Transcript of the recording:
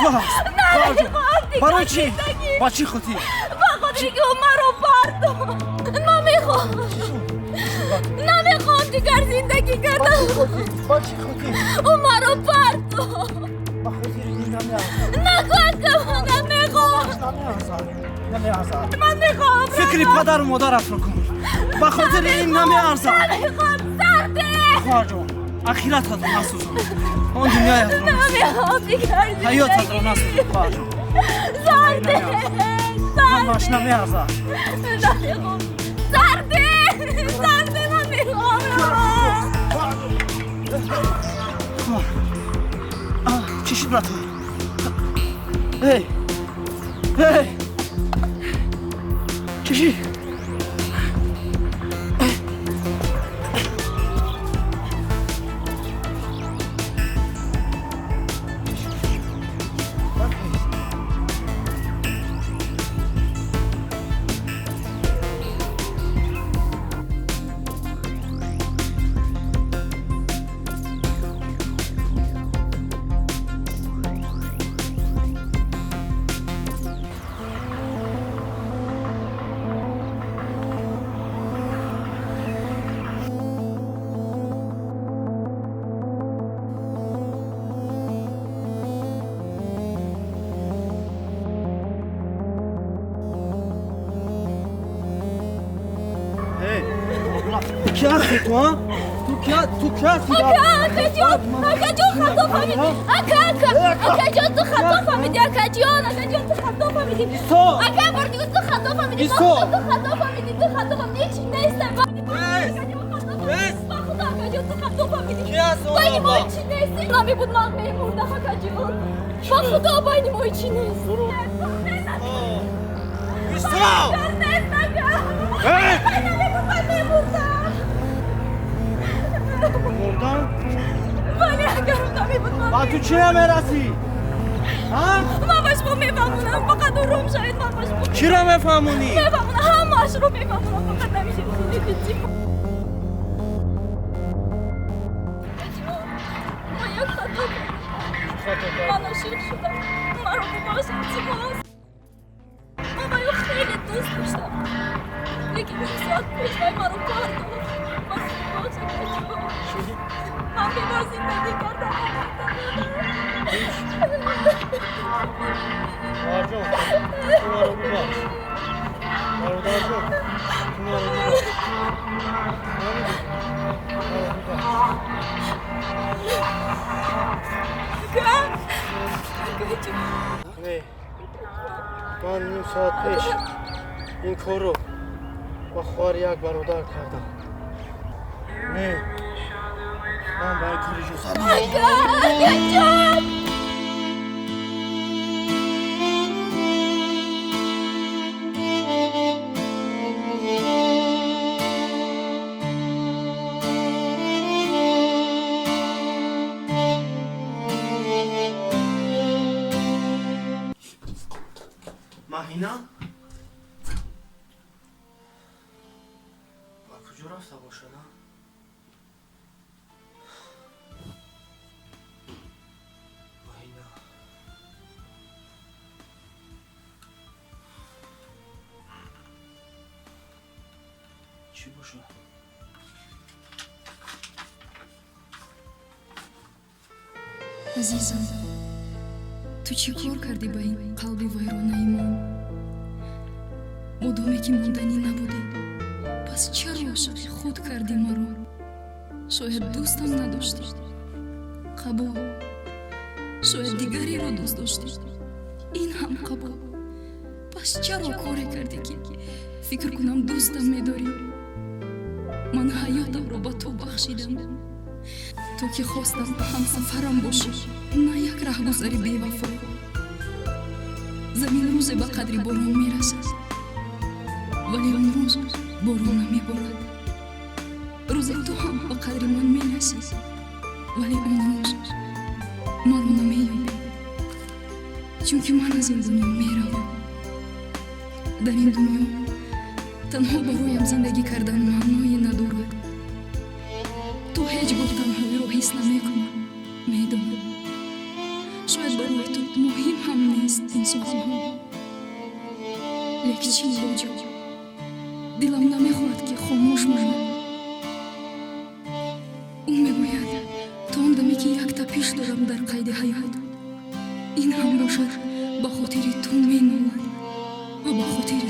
Худо ҳаст. Намехоҳам дигар Барои чӣ? зиндагӣ. Ба чӣ хотир? Ба хотире ки ӯ маро партофт. Ман мехоҳам. Намехоҳам дигар зиндагӣ кардан. Ба чӣ хотир? Ӯ маро партофт. Ба хотири ин намеарзад. Нагӯяд ки ман намехоҳам. Намеарзад. Намеарзад. Ман мехоҳам. Фикри падару модаратро кун. Ба хотири ин намеарзад. Намехоҳам, сарде. Хоҳарҷон, ахирататро насӯзон. Он дунёятро насӯзон. Намехоҳам дигар зиндагӣ. Ҳаётатро насӯзон, хоҳарҷон. Сарде. Ҳамаш намеарзад. Намехоҳам. Сарде. Сарде, ман мехоҳам. Чӣ шуд, братон? Эй, эй, чӣ шуд? Ту ки ҳасти ту, а? Ту ки, ту ки ҳасти? Ака, акаҷон, акаҷон, хато фаҳмидӣ. Ака, ака, акаҷон, ту хато фаҳмидӣ, акаҷон, акаҷон, ту хато фаҳмидӣ. Исто! Ака, бор дигар ту хато фаҳмидӣ. Исто! Ту хато фаҳмидӣ, ту хато фаҳмидӣ. Ҳеҷ нест. Ба худо, акаҷон, ту хато фаҳмидӣ. Ки ҳаст он Байни мо абла? ҳеҷ нест. Намебуд, ман мемурдам, акаҷон. Ба худо, байни мо ҳеҷ нест. Исто! Нест, ака. Эй! Намебуд, ман мемурдам. Мурдан? Вале агар намебуд, ман Ба ту чӣ намерасӣ? А? Ман ба шумо мефаҳмонам, фақат ором шавед, ман ба шумо Чиро мефаҳмонӣ? мефаҳмонам, ҳамаашро мефаҳмонам, фақат намешавед. Ман як хато кардам. Ман ошиқ шудам. Маро бубахш, илтимос. Ман ба ӯ хеле дӯст доштам. Лекин ним соат пеш вай маро партофт. Маро бубахш, акаҷон. Ман бебор зиндагӣ кардам наметавонам. Хоҳарҷон, ту маро бубахш. Бародарҷон, ту маро бубахш. Фаҳмидӣ? Маро бубахш. Ака, акаҷон. Не, ман ним соат пеш ин корро ба хоҳари як бародар кардам. Не, ман ба ин кор иҷозат Ака, акаҷон. Маҳина ба куҷо рафта бошад, а? Маҳина, чӣ бошад? Азизам, ту чӣ кор кардӣ ба ин қалби вайронаи ман? Модоме ки монданӣ набудӣ, пас чаро ошиқи худ кардӣ маро? Шояд дӯстам надоштӣ? Қабул. Шояд дигареро дӯст доштӣ? Ин ҳам қабул. Пас чаро коре кардӣ, ки фикр кунам дӯстам медорӣ? Ман ҳаётамро ба ту бахшидам, то ки хостам ҳамсафарам бошӣ, на як раҳгузари бевафо. Замин рӯзе ба қадри борон мерасад, вале он рӯз борон намеборад. Рӯзе ту ҳам ба қадри ман мерасӣ, вале он рӯз маро намеёбӣ, чунки ман аз ин дунё меравам. Дар ин дунё танҳо бароям зиндагӣ кардан маъное надорад. Ту ҳеҷ гоҳ танҳоиро ҳис намекунӣ, медонам. Шояд барои ту муҳим нест ин суханҳо. Лек чӣ илоҷо? Дилам намехоҳад, ки хомӯш монад. Ӯ мегӯяд, то он даме ки як тапиш дорам дар қайди ҳаёт, ин ҳам бошад, ба хотири ту менолад ва ба хотири